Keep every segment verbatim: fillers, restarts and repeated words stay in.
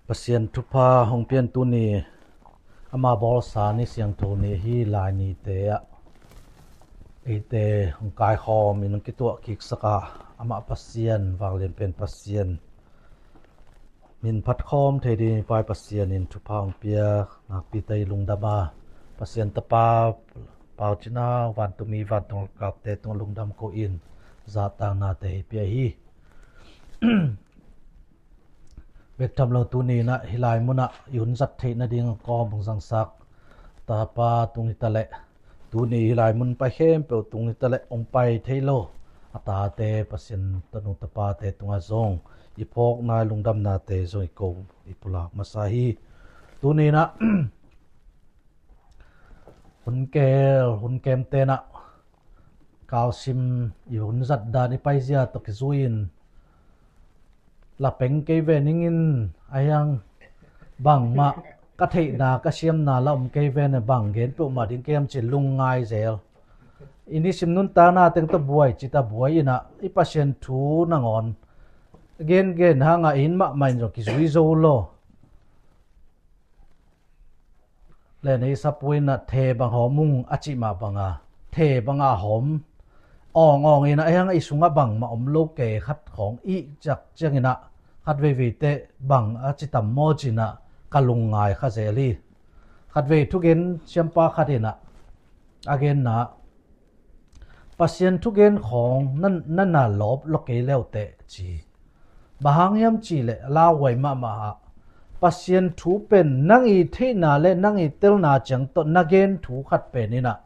Pasian thupha hong pian tuni, ama bawlsa ni siangtho ni hi lai nite ah eite hong kaikhawm in hong kituah kiksak a, amah Pasian, vanglian pen Pasian min phatkhawm thei ding i Pai Pasian in thupha hong pia nakpi-in i lungdam a, Pasian Tapa Pau Cin Hau, vantungmi vantungakte tungah lungdam ko in, zahtaknate hong pia hi. Bek tham lo tuni in ah hih lai munah i hun zat theih nading kawm hong zangsak Tapa tung hi ta leh, tuni hih lai mun pai khempeuh tung hi ta leh, hong pai thei lo a tate, Pasian tanu tapate tungah zong i phawkna, i lungdamnate zong i ko, i pulak masa hi. Tuni in ah hun keel, hun kemte in ah kalsim, i hun zat dan, i paizia tawh kizui-in la peng kei ve ning in, a hiang bangmah ka theihna, ka siamna la om kei ve na, bang gen peuhmah ding kei hiam ci lungngai zel. I nisim nuntakna teng tawh buai cih ta buai in ah, i Pasian thu nangawn gengen hangah i inn mahmah in zong kizui zo lo. Le nei sapu in ah the bang hawm ung a cih mah banga, the banga hawm awng awng in ah, a hiang i sungah bangmah om lo kei khat khawng i hih ciangin ah, khat veivei teh bang a ci tam maw ci-in ah ka lungngai kha zel hi. Khat vei thugen siampa khat in ah a genna, Pasian thugen khawng na, na, na lawp lo kei le uh teh ci. Bang hang hiam cih leh, lauhuai mahmah ah, Pasian thu pen nang i theihna le nang i telna ciang tawh na gen thu khat pen in ah,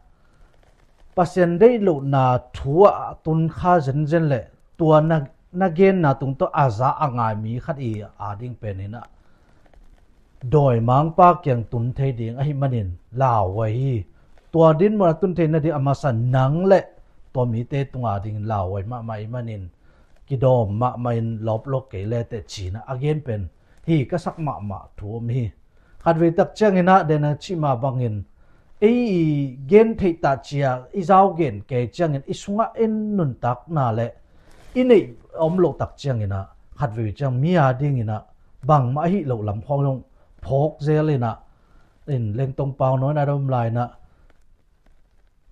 Pasian deih lohna thu ah tun kha zenzen leh, tua na, na genna tung tawh a za a ngai mi khat i ading pen in ah, dawimangpa kiang tun thei ding ahih manin lauhuai hi. Tua dinmun a tun theih nading a masa nang le tua mite tungah dingin lauhuai mahmah ahih manin, kidawm mahmah in lawp lo kei le teh ci-in ah a gen pen hi ka sak mahmah thu om hi. Khat vei tak ciangin ah, den a cih mah bangin, ei i gen theih ta ci-a i zau gen kei ciangin i sungah en nuntakna le i neih a om loh tak ciangin ah, khat vei ciang mi adingin ah bangmah ahih loh lam khawng zong phawk zel in ah, in Lengtong Pau Nawi in ah dom lai in ah,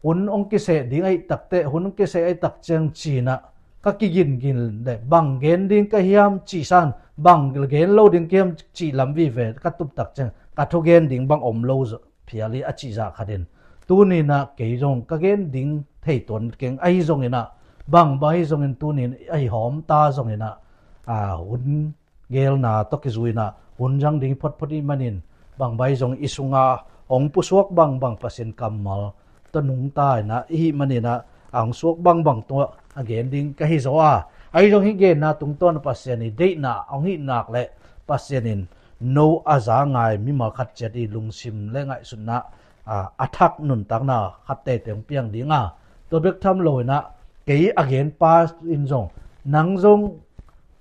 hun hong kiseh ding ahih tak teh, hun hong kiseh ahih tak ciang ci-in ah ka kigingin le, bang gen ding ka hiam cih sang, bang gen lo ding ka hiam cih lam vive ka tup tak ciang, ka thugen ding bang om lo zo phial hi a cih zah khat in, tuni in ah kei zong ka gen ding thei tuan keng, ahi zongin ah, bang bang ahi zongin tuni in ahi hawm ta zongin ah, a, hun geelna tawh kizui in ah hun zang ding photphot ahih manin, bang bang ahi zong i sungah hong pusuak bangbang Pasian kammal tawh nungta in ah i hih manin ah, a hong suak bangbang tungah a gen ding ka hi zaw a, ahi zong hih genna tungtawn ah Pasian i deihna hong hih nak leh, Pasian in no a za ngai mimal khat ciat i lungsim le ngaihsutna, a, a thak nuntakna khat teitei hong piang ding a, tua bek tham lo in ah, kei a genpa in zong, nang zong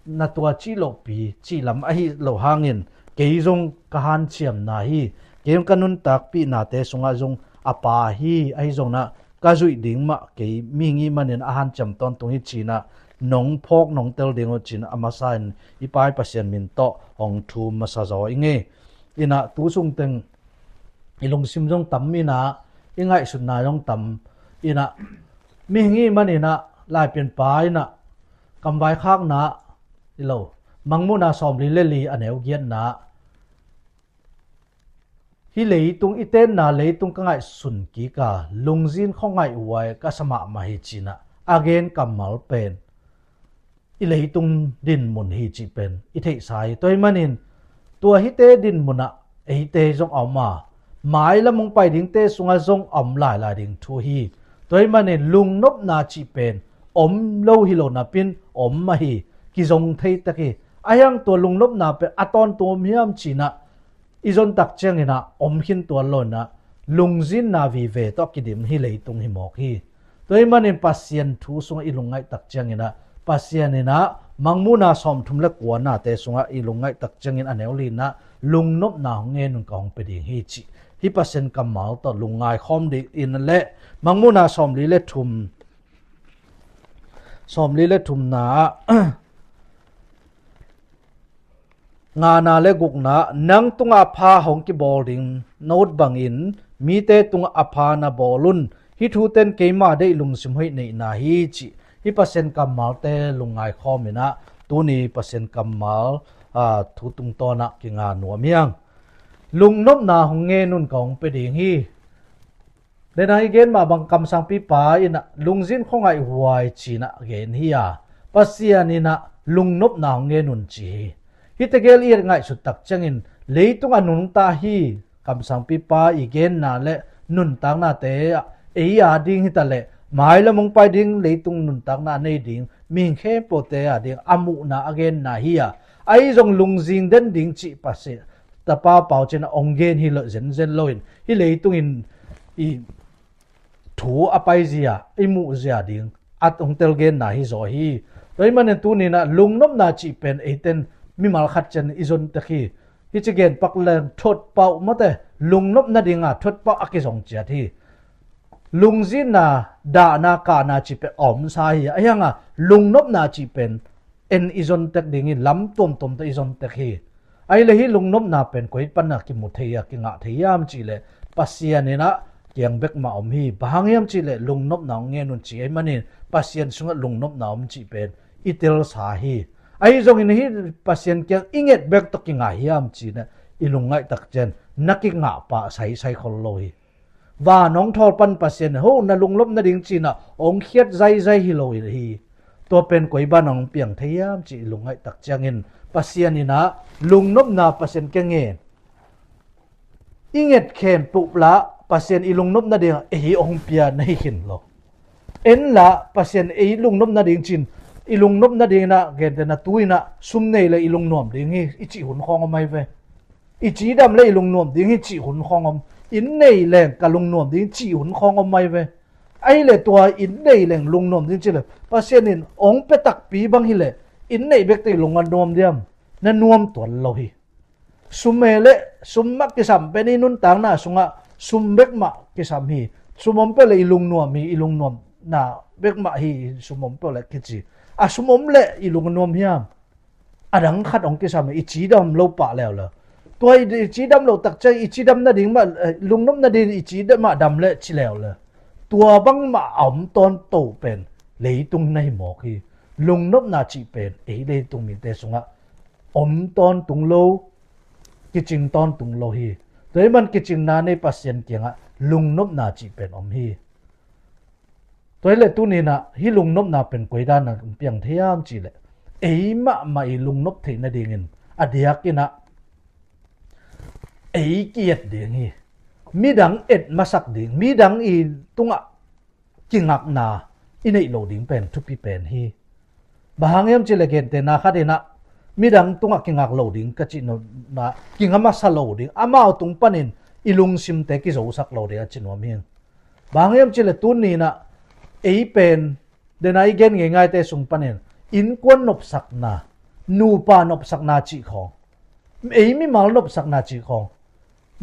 na tua cih lohpi, cih lam ahih loh hangin, kei zong ka hanciamna hi, kei zong ka nuntakpihnate sungah zong a pa hi, ahi zongin ah ka zuih ding mah kei mihing ahih manin a hanciam tawntung hi ci-in ah, nong phawk nong tel ding uh ci-in ah, a masa in i Pai Pasian min tawh hong thum masa zaw ing e. In ah tu sung teng i lungsim zong tam in ah, i ngaihsutna zong tam in ah, mihing ahih manin ah, Laipianpa in ah, Kamvaikhakna, hi lo, Mangmuhna sawmli le li a neu giatna, hih leitung i tenna leitung ka ngaihsun kik a, lungzin khuangaih huai ka sa mahmah hi ci-in ah a gen kammal pen i leitung dinmun hi cih pen i theihsa hi. Tua ahih manin, tua hihte dinmun ah eite zong a om a, mailam hong pai dingte sungah zong a om lailai ding thu hi. Tua ahih manin lungnopna cih pen om lo hi lo napi-in om mah hi, kizong thei tak hi. Ahi hang tua lungnopna pen a tawntung om hiam ci-in ah i zon tak ciangin ah om khin tuan lo-in ah, lungzinna vive tawh kidim hih leitung hi mawk hi. Tua ahih manin Pasian thu sungah i lungngaih tak ciangin ah, Pasian in ah Mangmuhna sawmthum le kuanate sungah i lungngaih tak ciangin a neu li-in ah, lungnopna hong ngen un, ka hong pia ding hi cih, hih Pasian kammal tawh lungngai khawm dingin le, Mangmuhna sawmli le thum Sawmli le thumna ah ngana le gukna ah, nang tungah a pha hong kibawl ding na ut bangin mite tungah a pha na bawl un. Hih thute in keima deih lungsim hoih neihna hi, cih hih Pasian kammalte lungngai khawm in ah, tuni Pasian kammal, aa, thu tungtawn ah kinga nuam hi hang. Lungnopna hong ngen un, ka hong pia ding hi. Denai gen mah bang kamsangpipa in ah lungzin khuangaih huai ci-in ah gen hi a, Pasian in ah lungnopna hong ngen un ci hi. Hih tegel i et ngaihsut tak ciangin leitung a nungta hi kamsangpipa i genna le nuntaknate ah, ei a ding hi ta leh mailam hong pai ding leitung nuntakna a nei ding mihing khempeuhte a ding a muhna a genna hi a, ahi zong lungzing den ding cih Pasian tapa Pau Cin ah hong gen hi lo, zenzen lo in hih leitung in i thu a paizia, i muhzia ding a hong tel genna hi zaw hi. Tua ahih manin tuni-in ah lungnopna cih pen eite in mimal khat ciat in i zon tek hi. Hih ci gen pak leng thuat pauh mawte, lungnopna ding a thuat pauh a kizong ciat hi. Lungzinna, dahna, kahna cih pen a omsa hi a, ahi hang a lungnopna cih pen en i zon tek ding hi, lam tuamtuam tawh i zon tek hi. Ahih leh hih lungnopna pen koi pan ah kimu thei a, kingah thei hiam cih leh Pasian in ah kiang bek mah om hi. Bang hang hiam cih leh lungnopna hong ngen un ci ahih manin Pasian sungah lungnopna om cih pen i telsa hi. Ahi zongin hih Pasian kiang i nget bek tawh kingah hiam cih leh i lungngaih tak ciang na kingah pah saisai khol lo hi. Van hong thawl pan Pasian in ho na lungnop nading ci-in ah hong khiat zaizai hi lo hi. Tua pen koi ban hong piang thei hiam cih i lungngaih tak ciangin Pasian in ah lungnopna Pasian kiang ngen. I nget khempeuh lah Pasian i lungnop nading ah ei hong pia na hi khin lo. En lah Pasian ei lungnop nading ci-in, i lungnop nading in ah gentehna tu-in ah sum nei leh i lungnuam ding hi i cih hun khawng om ahi ve. I cidam leh i lungnuam ding hi cih hun khawng om. Inn nei leng ka lungnuam ding cih hun khawng om ahi ve. Ahih leh tua inn nei leng lungnuam ding ci leh Pasian in hong pia takpi bang hi leh inn nei bek teh i lung a nuam diam? Na nuam tuan lo hi. Sum e leh sum mah kisam pen i nuntakna sungah sum bek mah kisam hi. Sum om peuh leh i lungnuam hi, i lungnuamna bek mah hi, sum om peuh leh kici. A sum om leh i lung a nuam hiam? A dang khat hong kisam, i cidam lo pah leuleu. Tua i, i cidam lo tak ciang i cidam nading mah, eh, lungnop nading i cidam mah dam leh ci leuleu. Tua bangmah a om tawntung pen leitung na hi mawk hi. Lungnopna cih pen ei leitung mite sungah om tawntung lo, kicing tawntung lo hi. Tua ahih man kicingna nei Pasian kiangah lungnopna cih pen om hi. Tua hi leh tuni-in ah hih lungnopna pen koi dan a hong piang thei hiam cih leh ei mahmah i lungnop theih nadingin a diakin ah ei ki-et ding hi. Midang et masak ding, midang i tungah kingakna i neih loh ding pen thupi pen hi. Bang hang hiam cih leh gentehna khat in ah midang tungah kingak lo ding ka cih nuam ah kinga masa lo ding, amau tung panin i lungsimte kizosak lo ding a ci nuam hi. Bang hang hiam cih leh tuni-in ah ei pen, denai i gen ngeingaite sung panin innkuan nopsakna, nupa nopsakna cih khawng, ei mimal nopsakna cih khawng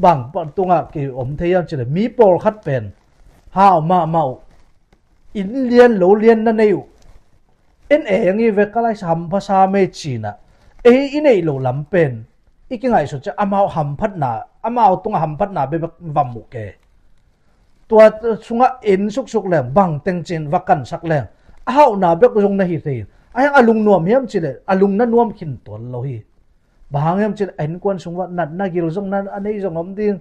bang pan tungah ki om thei hiam cih leh mi pawlkhat pen hau mahmah uh, inn lian lo lian na nei uh, en eng hi ve, ka laisa hampha sam e ci-in ah ei i neih loh lam pen i kingaihsut ciang amau hamphatna, amau tungah hamphatna bek va mu kei. Tua sungah en suksuk leng, bang teng ci-in va kansak leng, a hauhna bek zong na hi thei in, a hiang a lungnuam hiam cih leh a lung na nuam khin tuan lo hi. Bang hang hiam cih leh a innkuan sung uah natna gil zong na a nei zong om ding.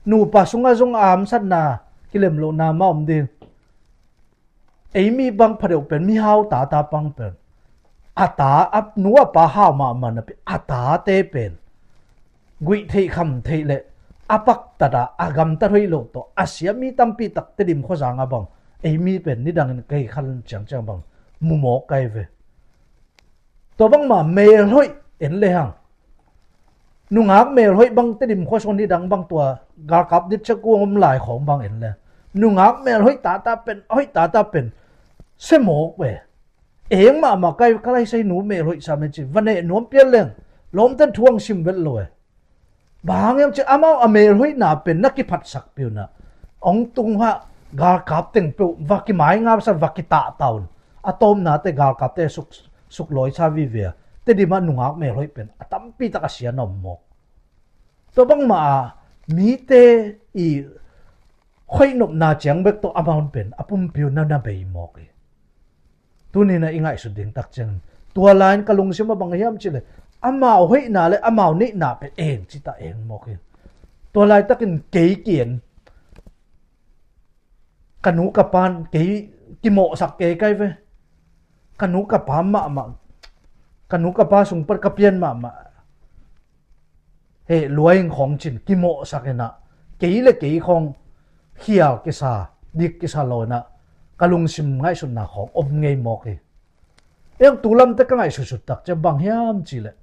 Nupa sungah zong a hamsatna, kilem lohna mah om ding. Ei mi bang phadeuh pen, mihau tata bang pen, a ta, a nu a pa hau mahmah napi a tate pen guih theih kham theih leh a paktat a, a gamtat hoih loh tawh a sia mi tampi tak Tedim khuazang ah bang ei mi pen nidangin kei khan ciangciang bang mu mawk ka hi ve. Tua bangmah melhoih en lehang, nungak melhoih bang Tedim khuasawn nidang bang tua galkap dit ciang kung om lai khawng bang en le, nungak melhoih tata pen, hoih tata pen sia mawk ve. Eng mahmah ka hi, ka laisa hi, nu melhoih sam e ci-in va neh nuam pian leng lawmten thu hong sim vet lo e. Bang hang hiam cih leh amau a melhoihna pen na kiphatsak peuh in ah, hong tung hang galkap teng peuh va kimaingapsak, va kitahtak un. a tawpnate galkapte suk, suklawisa vive a, Tedim ah nungak melhoih pen a tampi tak a sia na om mawk. Tua bangmah a mite i khoih nopna ciang bek tawh amau pen a pumpi uh na na bei mawk hi. Tuni-in ah i ngaihsut ding tak ciangin, tua lai-in ka lungsim ah bang hiam cih leh, amau hoihna le amau neihna pen eng cih tak eng mawk hi. Tua laitakin kei ki-en, ka nu ka pa'n kei kimawhsak kei kai ve. Ka nu ka pa mahmah, ka nu ka pa sung pan ka pian mahmah, heh lua-in khawng cin kimawhsak in ah, kei le kei khawng khial kisa, dik kisa lo in ah, ka lungsim ngaihsutna khawng om ngei mawk hi. Eng tu lamte ka ngaihsutsut tak ciang bang hiam cih leh,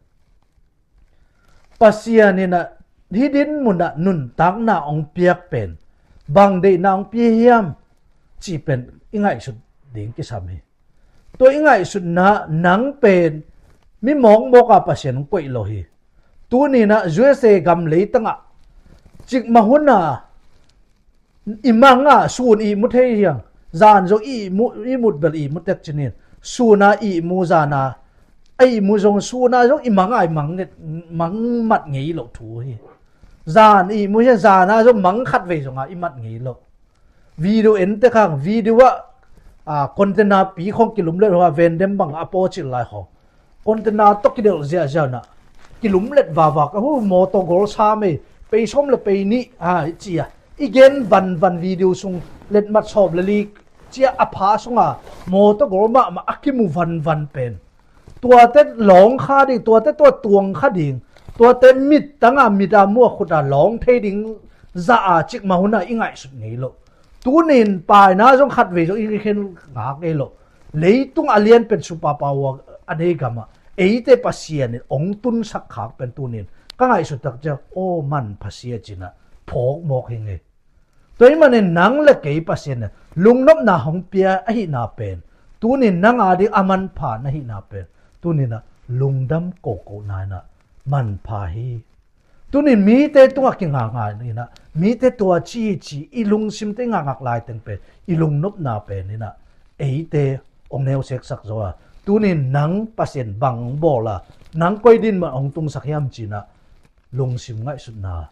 Pasian in ah hih dinmun ah nuntakna hong piak pen bang deihna hong pia hiam cih pen i ngaihsut ding kisam hi. Tua i ngaihsutna, nang pen mi mawkmawk a Pasian hong koih lo hi. Tuni-in ah U S A gam leitang ah cikmah hun a i mang a sun ihmu thei hiang, zan zong ihmu, ihmut bel ihmu tek cinin, sun a ihmu, zan a ihmu zong, sun a zong i mang a i mang nget, mang mat ngei loh thu hi. Zan ihmu hiang, zan a zong mang khatvei zong a i mat ngei loh. Video en tek hang, video ah, a, container pi khawng kilumlet hua, vendem bang a pawcil lai khawng, container tawh kidelh ziahziah na, kilumlet vava ka hu, mawtaw gol sa mei, pei sawm le pei nih, a, i ci a, i gen vanvan video sung, letmat sawm le li ci a, a pha sunga mawtaw gol mahmah a kimu vanvan pen, tuate lawng kha ding, tuate tua tuang kha ding, tuate mit tanga mit a mu a khut a lawng thei ding zah a cikmah hun a i ngaihsut ngei loh. Tunin paina zong khatvei zong i khen ngak ngei loh. Leitung a lian pen superpower a nei gamah eite Pasian in hong tunsak khak pen tunin ka ngaihsut tak ciang, aw manpha sia cin ah phawk mawk hi ngei. Tua ahih manin nang le kei Pasian in lungnopna hong pia ahihna pen, tunin nang a ding a manpha na hihna pen, tunin ah lungdam kohkohna in ah manpha hi. Tunin mite tungah kingahngai in ah, mite tua ci ci i lungsimte i ngakngak laiteng pen, i lungnopna pen in ah eite hong neuseksak zo a, tunin nang Pasian bang hong bawl a, nang koi dinmun hong tungsak hiam cin ah lungsim ngaihsutna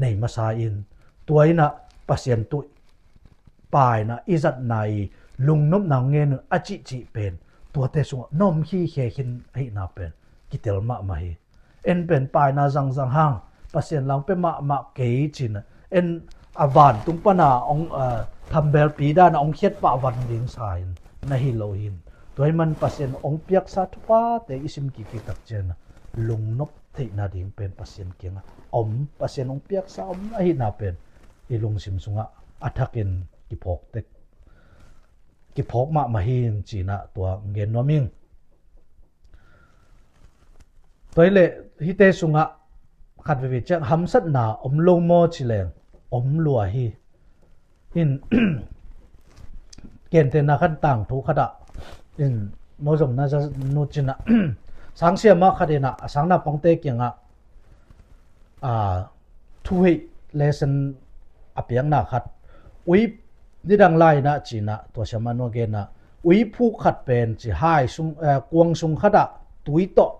nei masa in, tua in ah Pasian tuh paina i zatna i lungnopna hong ngen un a cihcih pen, tuate sungah na om khikhia khin ahihna pen kitel mahmah hi. En pen paina zangzang hang, Pasian la hong pia mahmah kei cin ah, en a vantung pana hong, a, thambelpi dana hong khiat pah van ding sa in na hi lo hi. Tua ahih man Pasian hong piaksa thuphate i sim kik tak ciang ah lungnop theihna ding pen Pasian kiangah om, Pasian hong piaksa om ahihna pen i lungsim sungah a thakin kiphawk tek, kiphawk mahmah hi cin ah tua gen nuam ing. Tua hi leh hihte sungah khat veve ciang hamsatna om lo maw ci leng om lua hi. Hin, gentehna khat, tangthu khat ah in, no zong na za nu cin ah, sangsiamah khat in ah a sangnaupangte kiangah, a, thuhih lesson a piakna khat, ui, nidang lai in ah cin ah tua siamah nu a gen ah, uiphuk khat pen ci hai sung, eh, kuang sung khat ah tui tawh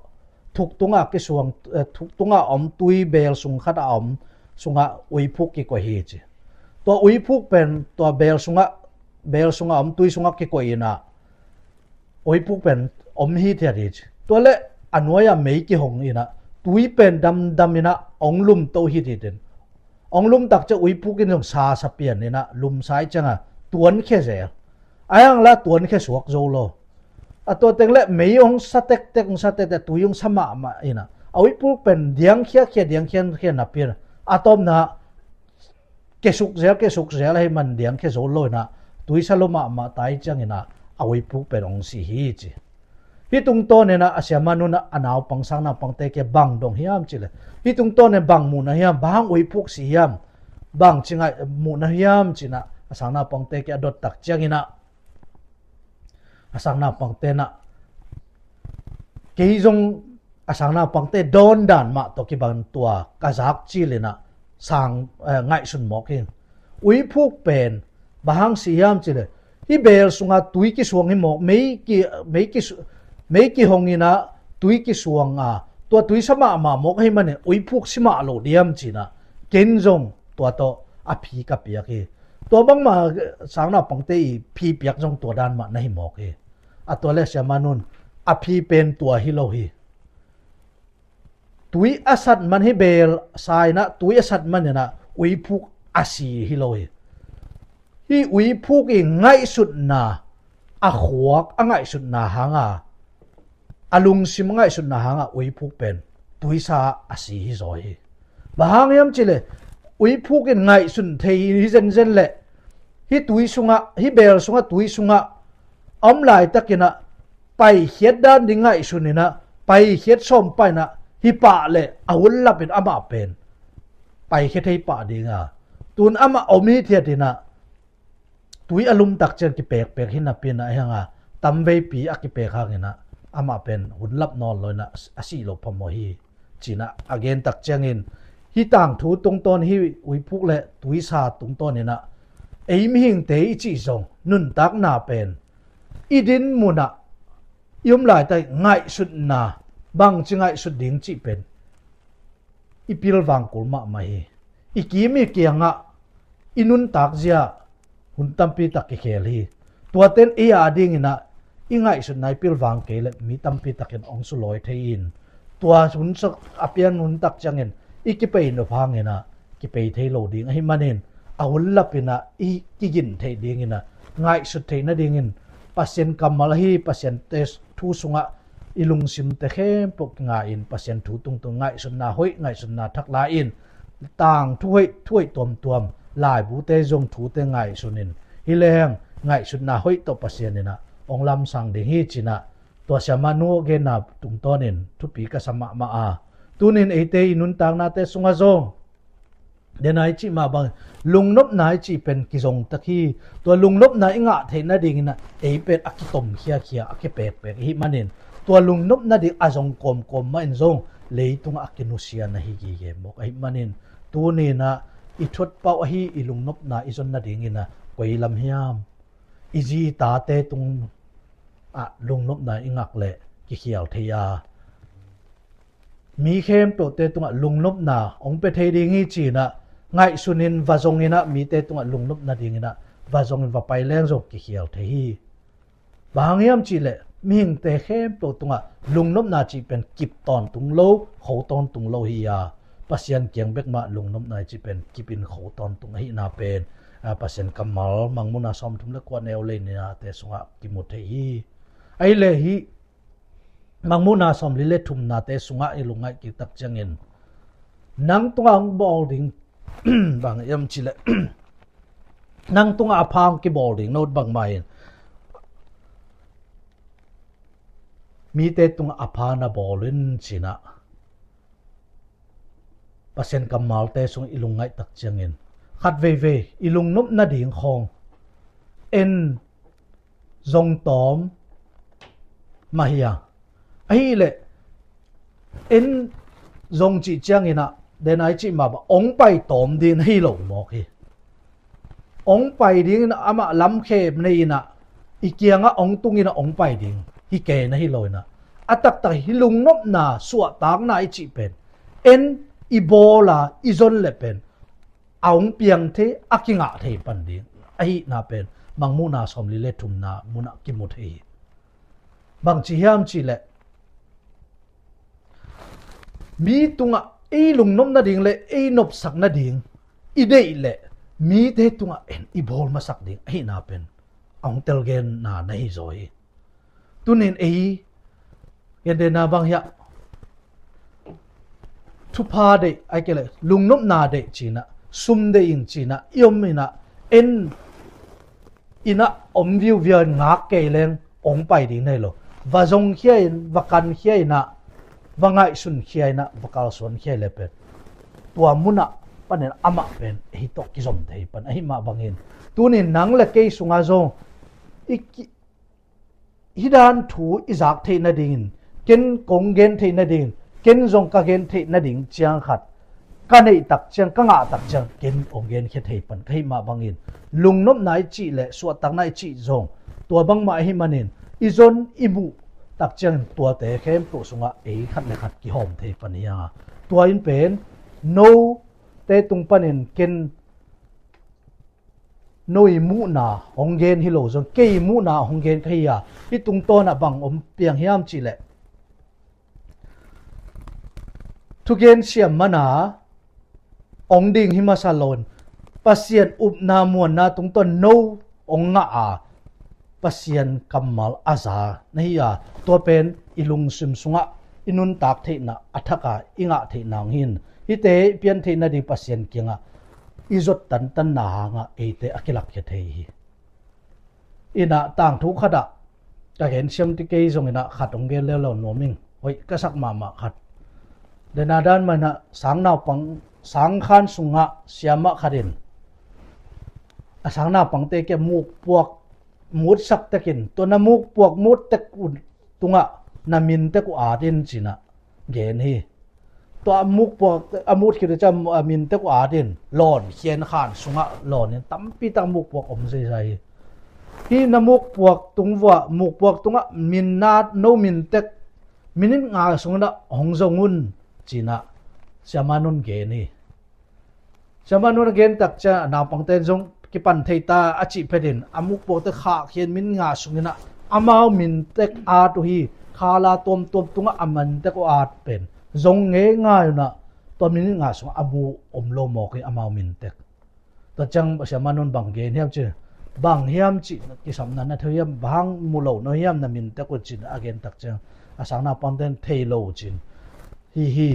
thuk tungah kisuang, eh, thuk tungah om tui beel sung khat a om sungah uiphuk kikoih hi ci. Tua uiphuk pen tua beel sungah, beel sungah om tui sungah kikoih in ah uiphuk pen om hithiat hi ci. Tua leh a nuai-ah mei kihong in ah tui pen damdam in ah hong lumto hithiat in, hong lum tak ciang uiphuk in zong sa sa pian in ah lumsa ih ciangah tuankhia zel. Ahi hang lah tuankhia suak zo lo. A tua teng leh mei hong sa tektek, hong sa tektek, tui hong sa mahmah in ah a uiphuk pen diangkhiakhia, diangkhiakhia napi in ah a tawpna ah kesuk zel, kesuk zel ahih man diangkhia zo lo in ah tui sa lo mahmah ta ih ciangin ah a uiphuk pen hong si hi ci. Hih tungtawn in ah a siamah nu in ah a naupang, sangnaupangte kiang bang dong hiam cih leh, hih tungtawn in bang muhna hiam, bang hang uiphuk si hiam, bangci ngaih muhna hiam ci in ah a sangnaupangte kiang a dot tak ciangin ah a sangnaupangte in ah, kei zong a sangnaupangte dawndan mah tawh kibang tua ka zak cil in ah sang, eh, ngaihsun mawk hi. Uiphuk pen bang hang si hiam cih leh, Hih beel sungah tui kisuang hi mawk, mei ki, mei kisu-, mei kihong inah tui kisuang a, tua tui sa mahmah mawk ahi manin uiphuk si mah lo diam cinah, ken zong tua tawh a phi ka piak hi. Tua bangmah sangnaupangte i phi piak zong tua dan mah na hi mawk hi. A tua le siamanun a phi pen tua hi lo hi. Tui a sat man hi beel sa inah tui a sat man inah uiphuk a si hi lo hi. Hih uiphuk i ngaihsutna a khuak a ngaihsutna hanga, a lungsim a ngaihsutna hanga uiphuk pen tuisa a si hi zaw hi. Bang hang hiam cileh uiphuk in ngaihsun thei hi zenzen leh hih tui sungah, hih beel sungah tui sungah a om laitakinah paikhiat dan ding ngaihsun inah paikhiat sawm pah inah hi pah leh a hun lapin amah pen paikhia thei pah dinga, tun amah om hithiat inah tui a lumtak ciang kipekpek hi napi inah ahi hanga tamveipi a kipek hanginah amah pen hun lap nawn lo inah a sih lo phamawh hi. Cinah a gentak ciangin hih tangthu tungtawn, hih uiphuk le tuisa tungtawn inah ei mihingte i cih zong nuntakna pen i din munah i om laitak ngaihsutna, bangci ngaihsut ding cih pen i pilvang kul mahmah hi. I kim i kiangah i nuntak zia hun tampi tak kikhel hi. Tuaten ei a dinginah i ngaihsutna i pilvang kei le mi tampi takin ong sulawi thei in, tua hun sak a pian hun tak ciangin i kipei nop hanginah kipei thei lo ding ahi manin a hun lapinah i kigin theih dinginah ngaihsut theih nadingin Pasian kammal ahi Pasian te thu sungah i lungsimte khempeuh kinga in Pasian thu tungtung ngaihsutna hoih, ngaihsutna thak la in tangthu hoih, thu hoih tuamtuam, laibute zong thute ngaihsun in hi lehang ngaihsutna hoih tawh Pasian inah ong lamsang ding hi cinah tua siamah nu genna tungtawnin thupi ka sa mahmah a, tunin eite i nuntaknate sungah zong dena i cih mah bang lungnopna i cih pen kizongtak hi. Tua lungnopna i ngah theih nadinginah ei pen a kitom khiakhia a kipekpek ihi manin tua lungnopna ding a zong kawmkawm mah in zong leitungah a kinusia na hi gige mawk ahi manin tuninah i thuatpauh ahi i lungnopna i zon nadinginah koi lam hiam? I zi i tate tungah lungnopna i ngak leh kikhial thei a, mi khempeuhte tungah lungnopna ong pia thei ding hi cinah ngaihsunin va zonginah mite tungah lungnopna dinginah va zongin va pai leng zong kikhial thei hi. Bang hang hiam cihleh mihingte khempeuh tungah lungnopna cih pen kip tawntung lo, kho tawntung lo hi a, Pasian kiang bek mah lungnopna i cih pen kipin kho tawntung ahihna pen, a, Pasian kammal Mangmuhna sawmthum le kua neu lei ninate sungah kimu thei hi. Ahi le hih Mangmuhna sawmli le thumnate sungah i lungngaih kiktak ciangin nang tungah hong bawl ding bang hiam cihleh nang tungah a pha hong kibawl ding note bangmah in mite tungah a pha na bawl in cinah Pasian kammalte sung i lungngaihtak ciangin khat veivei i lungnop nading khawng en zong tawm mah hi a, ahileh en zong cih cianginah dena i cih mah bang ong pai tawm ding na hi lo mawk hi. Ong pai dingin amah lamkhem nei inah i kiangah ong tunginah ong pai ding hi kei na hi lo inah a taktak hi lungnopna suahtakna i cih pen en i bawl a i zon le pen a ong piang thei a kingah thei pan ding ahihna pen Mangmuhna sawmli le thumna munah kimu thei hi. Bangci hiam cihleh mi tungah ei lungnop nading le ei nopsak nading i deih leh mite tungah en i bawl masak ding ahihna pen a hong telgenna na hi zaw hi. Tunin ei gendenna bang hiah thupha deih ai kei le lungnopna deih cinah sum deih in cinah i om inah en inah om viuvia in ngak kei leng ong pai ding nei lo. Va zongkhia in va kankhia inah va ngaihsunkhia inah va kalsuankhia le pen tua munah panin amah pen hi tawh kizom thei pan ahi mah bangin tunin nang le kei sungah zong i ki- hih dan thu i zak theih nadingin ken kong gen theih nadingin ken zong ka gen theih nading ciang khat ka neih tak ciang, ka ngah tak ciang, ken hong genkhia thei pan ka hih mah bangin, lungnopna i cih le suahtakna i cih zong tua bangmah ahih manin, i zon i muh tak ciangin tuate khempeuh sungah ei khat le khat kihawm thei pan hi a. Tua in pen note tung panin ken no i muhna hong gen hi lo zong, kei i muhna hong gen ka hi a. Hih tungtawnah bang om piang hiam cih leh, thugen siam mana hong ding hi masa loin, Pasian upna muanna tungtawn no hong ngah a, Pasian kammal a za na hi a, tua pen i lungsim sungah i nuntak theihna a thaka i ngah theihna hong hin, hihte i pian theihna ding Pasian kiangah i zot tantanna hangah eite a kilakkhia thei hi. Inah tangthu khatah ka gen siam ti kei zong inah khat hong gen leuleu nuam ing. Hoih ka sak mahmah khat. Dena dan mah inah sang naupang, sang khan sungah siamah khat in a sang naupangte kia mukpuak mutsak tekin, tua na mukpuak mut tek uh tungah na min tek uh at in cinah gen hi. Tua a mukpuak a mut khit uh ciah a min tek uh at in lawn khian khan sungah lawn in tampi tak mukpuak om zeizai hi. Hih na mukpuak tung vuah, mukpuak tungah min na no min tek minit nga sungin ah hong zong un cinah Siama Nun gen hi. Siama Nun a gen tak ciang a naupangte in zong kipan thei ta a cih phetin a mukpuakte khah khian min nga sungin ah amau min tek at uh hi. Khala tuamtuam tungah a min tek uh at pen zong ngei ngai unah tua minit nga sungah a mu om lo mawk hi amau min tek. Tua ciang Siama Nun bang gen hiam cih, bang hiam cih kisapna na thei hiam, bang mu lo na hiam na min tek uh cin a gen tak ciang a sang naupangte in thei lo cin. Hi hi.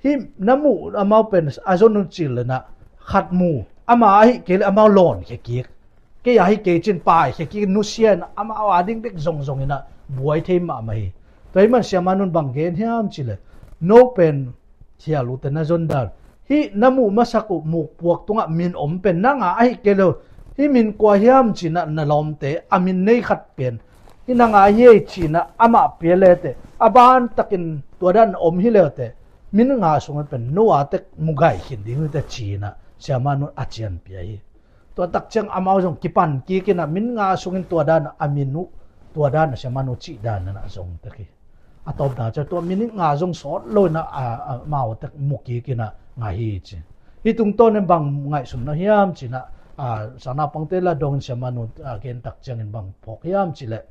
Hih na muh amau pen a zon un cil lenah khat mu, ama ahi kei le amau lawn khia kik, kei ahi kei cin pai khia kik, nusia in amau a ding bek zongzong inah buai thei mahmah hi. Tua hi man Siama Nun bang gen hiam cih le, no pen thial uh te na zon dan, hih na muh masak uh mukpuak tungah min om pen nang a ahi kei le, hih min kua hiam cinah na lawmte a min nei khat pen hih nang a hi ei cinah amah pia le teh, a ban takin tua dan om hi le teh, min nga sungah pen no a tek mu gai khin ding uh teh cinah Siama Nun a cian pia hi. Tua tak ciang amau zong kipan kik inah min nga sungin tua dan a min uh, tua dan a Siama Nun cih dan inah zong tek hi. A tawpna ciang tua minit nga zong sawt lo inah a, a, amau tek mu kik inah ngah hi ci. Hih tungtawn in bang ngaihsun na hiam cinah a, sang naupangte la dongin Siama Nun a gen tak ciangin bang phawk hiam cih leh,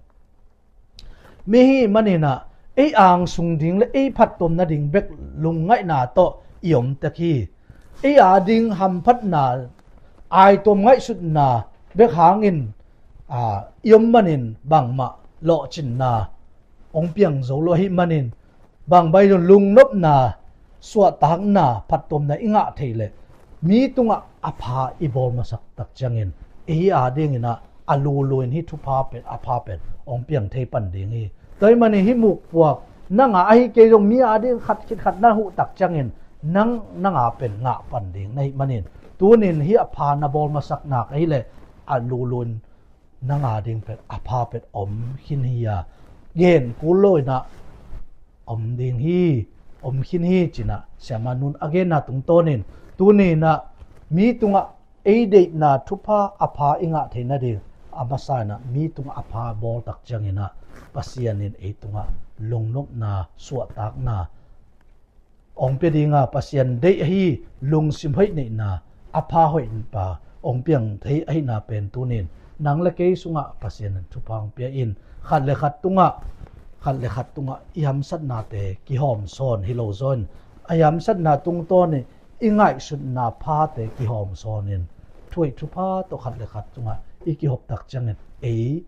mi hih maninah ei angsung ding le ei phattuam nading bek lungngaihna tawh i om tek hi. Ei a ding hamphatna, aituam ngaihsutna bek hangin a, i om manin bangmah lawhcinna hong piang zo lo ahih manin, bang bai lungnopna, suahtakna, phattuamna i ngah theih leh mi tungah a pha i bawl masak tak ciangin ei a dinginah a lulu in hih thupha pen, a pha pen hong piang thei pan ding hi. Tua ahih manin hih mukpuak nang a ahi kei zong mi a ding khat khit khat na huh tak ciangin nang, nang a pen ngah pan ding na hih manin, tunin hih a pha na bawl masak nak ahih leh a lulu in nang a ding pen a pha pen om khin hi a, gen kul lo inah om ding hi, om khin hi cinah Siama Nun a genna tungtawnin, tuninah mi tungah ei deihna thupha a pha i ngah thei nading a masa inah mi tungah a pha bawl tak cianginah Pasian in ei tungah lungnopna, suahtakna hong pia dinga, Pasian deih ahi lungsim hoih neihna, a pha hoih pa hong piang thei ahihna pen tunin nang le kei sungah Pasian in thupha hong pia in, khat le khat tungah, khat le khat tungah i hamsatnate kihawm sawn hi lo zaw in, a i hamsatna tungtawn i, i ngaihsutna phate kihawm sawn in, thuhoih thupha tawh khat le khat tungah i kihop tak ciangin ei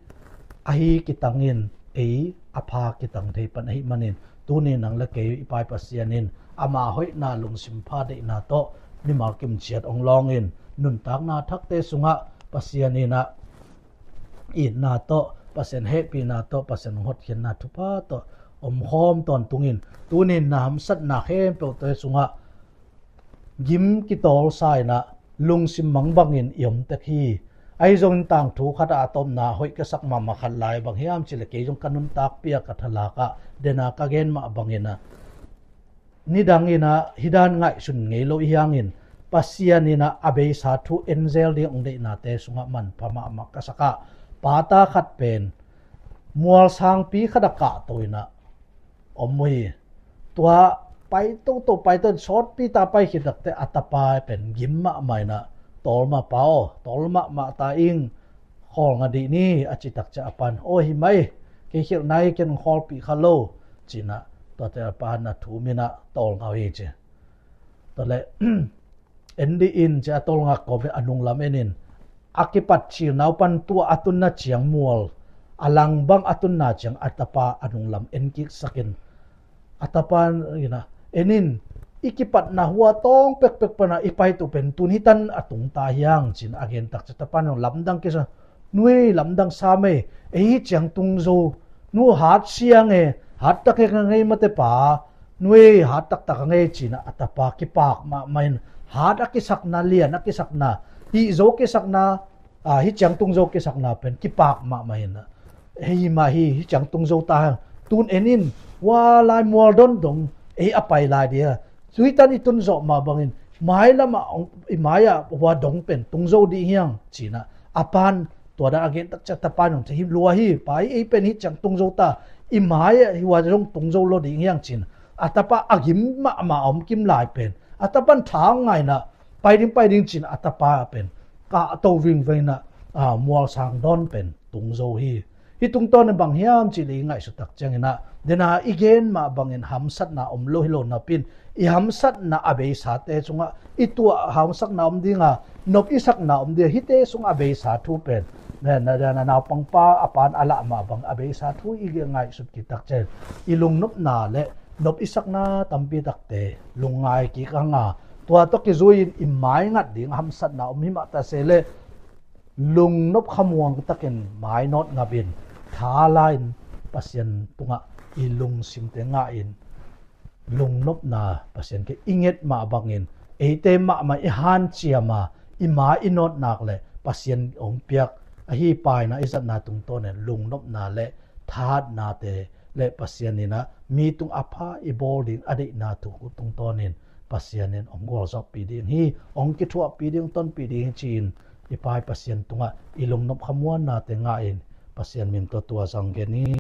ahi kitangin ei a pha kitang thei pan ahih manin, tuni nang le kei i Pai Pasian in ama hoihna, lungsim pha deihna tawh mimal kimciat hong lawngin, nuntakna thakte sungah Pasian inah itna tawh, Pasian hehpihna tawh, Pasian hong hotkhiatna thupha tawh omkhawm tawntungin, tunin na hamsatna khempeuhte sungah gim kitawlsa inah lungsim mangbangin i om tek hi. Ahi zongin tangthu khatah a tawpna hoih ka sak mahmah khat lai bang hiam cih leh, kei zong ka nuntakpih a ka thalakah dena ka gen mah banginah nidang in ah hih dan ngaihsun ngei lo i hi hangin, Pasian in ah a beisa thu en zel ding hong deihnate sungah manpha mahmah ka sak a, pata khat pen mual sangpi khat a kahto in ah om uh hi. Tua pai toto, pai toto, sawtpi ta pai khit takteh a tapa pen gim mahmah in ah, "Tawlmah pa aw, tawl mahmah ta ing, khawl nga dih ni," a cih tak ciang a pa'n, "Aw, hi mai, kei khialh nai, ken khawlpih kha lo," ci-in ah tuate a pa'n a thum in ah tawl nga uh hi ci. Tua leh en dih in ci-a tawl nga kawm in a nunglam en in, a kipat cil naupan tua a tunna ciang mual a lang bang a tunna ciang a tapa a nunglam en kiksak in, a tapa in ah, "En in, i kipatna hua tawng pekpek pan a i paito pen tun hi tan a tung ta hi hang," ci-in a gen tak ciang a tapa in lamdang kisa, "Nu ei, lamdang sam ei, ei hih ciang tung zo, nu hat siang e, hat tak ngei ngei mate pa, nu ei, hat taktak ngei," ci-in ah a tapa kipak mahmah in, hat a kisakna, lian a kisakna, hih zo kisakna, a, hih ciang tung zo kisakna pen kipak mahmah in ah, "Hei mah hi, hih ciang tung zo ta hang, tun en in, hua lai mual don dong ei a pai lai ding a, tui tan i tun zawh mah bangin mailam ah hong, i mai-ah hua dong pen tung zo ding hi hang," ci-in ah a pa'n tua dan a gen tak ciang a tapa in hong thei, "Hi lua hi pa, ei pen hih ciang tung zo ta, i mai-ah hua zong tung zo lo ding hi hang," ci-in a tapa a gim mahmah a om kim lai pen a tapa'n tha hong ngah in ah, "Pai ding, pai ding," ci-in a tapa pen kahto vingveng in ah, a, mual sang dawn pen tung zo hi. Hih tungtawn in bang hiam cih leh i ngaihsut tak ciangin ah, den a i gen mah bangin hamsatna om lo hi lo napi-in, i hamsatna a beisate sungah i tuah hamsatna om ding a, nop i sakna om ding a, hihte sungah a beisa thu pen, na, na, na, naupangpa a pa'n a lah mah bang a beisa thu i ngaihsut khit tak ciangin, i lungnopna leh nop i sakna tampi takte lungngai kik hang a, tua tawh kizui-in i mai ngat ding hamsatna om hi mah ta se leh, lungnop khamuang takin mai nawt ngap in, tha la-in Pasian tungah i lungsimte ngah in, lungnopna Pasian kiang i nget mah bangin, eite mahmah i hanciam a, i mai i nawt nak leh Pasian hong piak ahi paina i zatna tungtawnin lungnopna leh thahatnate leh Pasian in ah mi tung a pha i bawl ding a deihna thu tungtawnin Pasian in hong gualzawhpih ding hi, hong kithuahpih ding, hong tonpih ding hi ci-in i Pa i Pasian tungah i lungnop khamuannate ngah in, Pasian min tawh tua zang gen hi.